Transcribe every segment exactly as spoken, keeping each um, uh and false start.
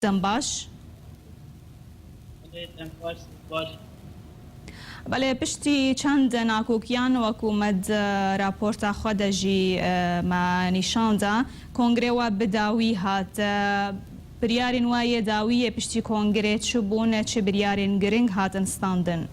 Dem baş. Belê, piştî çend nakokiyan, wekû me di raporta xwe de jî, e, me nîşan da, kongrê we bi dawî hat. E, biryarên we yê dawî yê piştî kongrê çi bûn, çi biryarên giring hatin standin?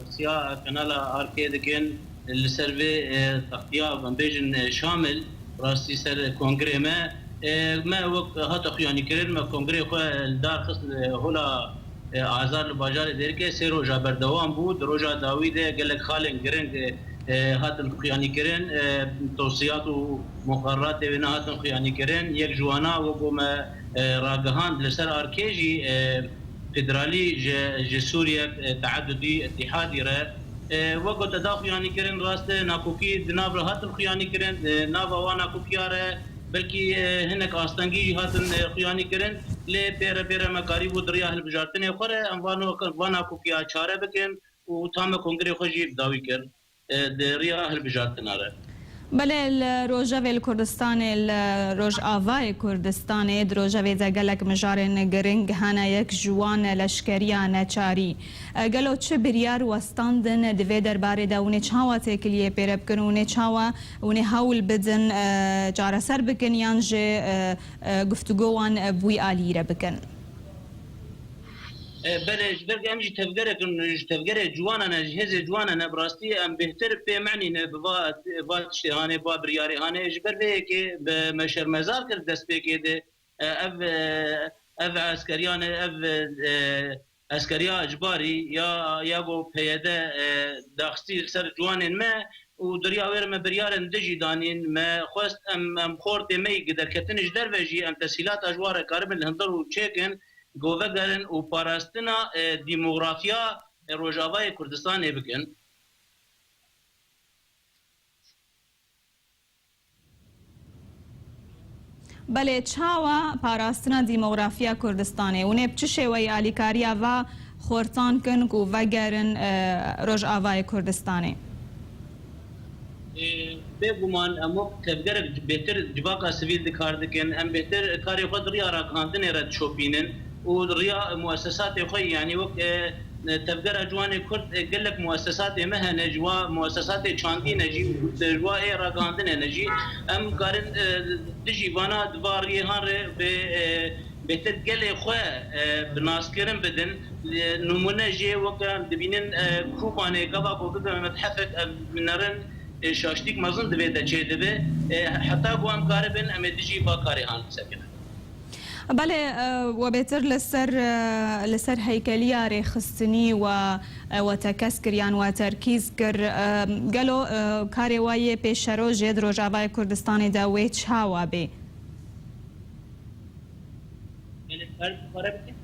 Siya kanala Arkê dikin li ser vê, e, textiya, em bêjin, e, şamil, rastî ser kongrê me. E, me wek hate xuyanîkirin, me kongrê xwe li dar xist, e, hola, e, Azar li bajarê Dêrikê sê roja berdewam bû. Di roja dawî de gelek xalên giring, e, e, hatin xuyanîkirin. E, tosiyat û muqarratê wê ne hatin xuyanîkirin. Yek ji wana wek ku me, e, ragihand li ser Arkê jî, e, federalî ji, ji Sûriye, e, teadudî, îtîhadî re. E, wek ku te da xuyanî kirin, rast e, nakokî di nav re hatin xuyanî kirin, e, nava wan nakokiya re belkî, e, hinek astengî jî hatin, e, xuyanî kirin, lê pê re pê re me karîbû di riya hilbijartinê xwe re em van, van nakokiya çare bikin û ta me kongrê xwe jî bi dawî kir, e, di riya hilbijartina re. Belê, li rojevê li Kurdistanê, li Rojavayê Kurdistanê, di rojevê de gelek mijarên giring hene, yek ji wan leşkeriya neçarî. E, gelo çi biryar westandin di vê derbarê de? Hûn ê çawa têkiliyê pê re bikin? Hûn ê çawa, hûn ê hewl bidin, e, çareser bikin yan jî, e, e, guftûgo wan, e, bi wî alî re bikin? E, belê, ji ber ku em jî tevgerek in, ji tevgerê ciwanan e, ji hêzê ciwanan e, bi rastî em bêhtir pê menî ne bi va, va tiştê hanê, va biryarê hanê. Ji ber vê yekê bi me şermezar kir destpêkê de, e, ev, e, ev eskeriyan e, ev, e, eskeriya icbarî ya, ya ku P Y D, e, daxistî li ser ciwanên me û di riya wê re me biryarên din jî danîn. Me xwest em, em xortê me yî ku derketin ji derve jî em tesîlata ji wan re karibin li hundir û çêkin, ku vegerin û parastina, e, demografiya, e, Rojavayê Kurdistanê bikin. Belê, çawa parastina demografiya Kurdistanê? Hûn ê bi çi şêweyî alîkariya va xortan kin ku vegerin, e, Rojavayê Kurdistanê? Ê, bêguman em wek tevgerek bêhtir civaka sivîl di kar dikin. Em bêhtir karê xwe di riya ragihandinê re dişopînin û di riya muesesatê xwe, yanî wek, e, tevgera ciwanê Kurd, e, gelek muesesatê me hene, ji wa muesesatê çandî ne jî, ji wa ê ragihandinê ne jî. Em karin, e, dijî vana di va riyê han re bê, e, bêhtir gelê xwe, e, bi naskirin bidin. E, nimûne jê weke em dibînin, e, Kobanê, gava ku bibe methefek, em binerin, e, şaştîk mezin di vê de çêdibe. E, heta ku em karibin, em ê dijî va karê han bisekinin. Belê, e, we bêtir li ser, e, li ser heykeliya rêxistinî we, e, we tekez kir yan we terkîz kir. E, gelo, e, karê we yê pêşerojê di Rojavayê Kurdistanê de wê çawa bê? Belê, kar dubare bikin.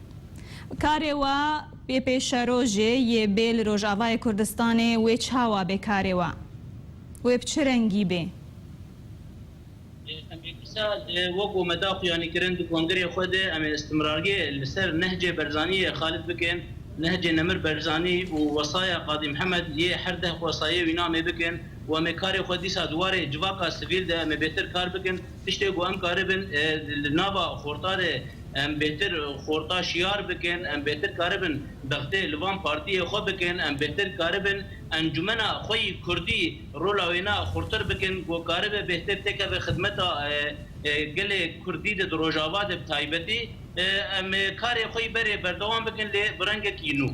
Karê we yê pêşerojê yê bê li Rojavayê Kurdistanê wê çawa bê karê we? Wê bi çi rengî bê? Em ê dîsa, e, wek ku me da xuyanîkirin di kongrê xwe de, em ê istimrariyê li ser Nehcê Berzanî yê Xalid bikin, Nehcê Nemir Berzanî û wesaya Qadî Mihemed yê her deh wesayê wî namê bikin û em ê karê xwe dîsa di warê civaka sivîl de em ê bêhtir kar bikin. Tiştê ku em karibin, e, li nava xorta de em bêhtir xorta şiyar bikin, em bêhtir karibin bextê li van partiyê xwe bikin, em bêhtir karibin encumena xwe yî kurdî rola wêna xurtir bikin, ku karibe bêhtir têkeve xidmeta, e, e, gelê kurdî de di Rojava de bi taybetî, e, em ê karê xwe yî berê berdewam bikin lê bi rengekî nû.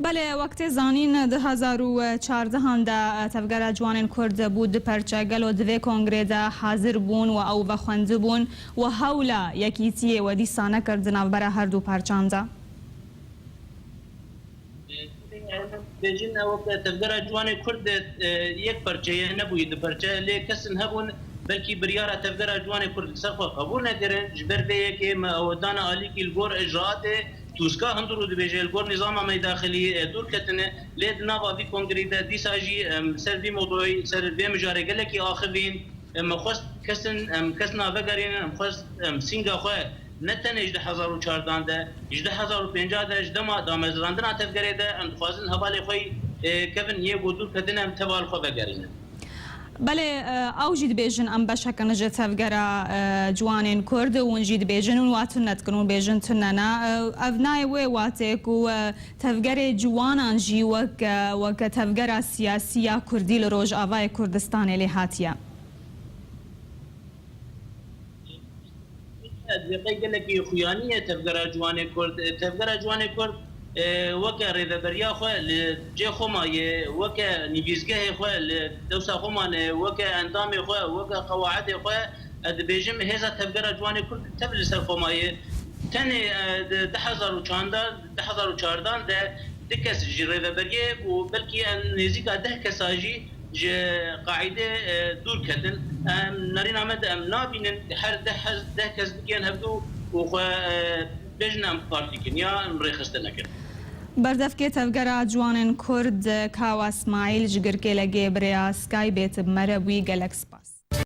Belê, wek tê zanîn, du hezar û çardehan de Tevgera Ciwanên Kurd bû du perçe. Gelo di vê kongrê de hazir bûn û ew vexwendibûn û hewla yekîtiyê we dîsa nekir di navbera her du perçan de? Bêjin ew wek Tevgera Ciwanê Kurd, e, yek perçe ye, nebûyî du perçe. Lê kesin hebûn, belkî biryara Tevgera Ciwanê Kurd li ser xwe qebûl nekirin. Ji ber vê yekê me ew dane alîkî li gor icraatê Tûska hundir û dibêje li gor nîzama me yê daxilî, e, dûr ketine. Lê di nava vî kongrî de dîsa jî em ser vî mewdûyî, ser vê mijarê gelekî axivîn. Em xwest kesin, em kesna vegerînin, em xwest em sînga xwe ne tenê ji du hezar û çardan de, ji du hezar û pêncah de, ji dema damezrandina tevgerê de em dixwazin hevalê xwe yî, e, kevin yê ku dûr ketine em teva li xwe vegerînin. Belê, e, ew jî dibêjin em beşek in ji tevgera, e, ciwanên Kurd, û hûn jî dibêjin hûn wa tune dikin û bêjin tune ne. E, ev nayê wê watê ku, e, tevgerê ciwanan jî wek, e, weke tevgera siyasî ya Kurdî li Rojavayê Kurdistanê lê hatiye. Divê gelekî xuyanî ye tevgera ciwanê Kurd. Tevgera ciwanê Kurd, e, weke rêveberiya xwe li cê xwe ma ye, weke nivîsgehê xwe li dewsa xwe ma ne, weke endamê xwe, weke qewaidê xwe, ez dibêjim hêza tevgera ciwanê Kurd tev li ser xwe ma ye. Tenê, e, di du hezar û çanda, du hezar û çardan de du kes ji rêveberiyê û belkî em nêzîka deh kesa jî ji qaîdê, e, dûr ketin. Em nerîna me de em nabînin her deh hez-, deh kes bigihên hevdû û xwe, e, bêjin em partî kin ya em rêxistinê kin. Berdevkê Tevgera Ciwanên Kurd, Kawa Smaîl ji Girkêlegê bi rêya Skypeê bi me re bûyî, gelek spas.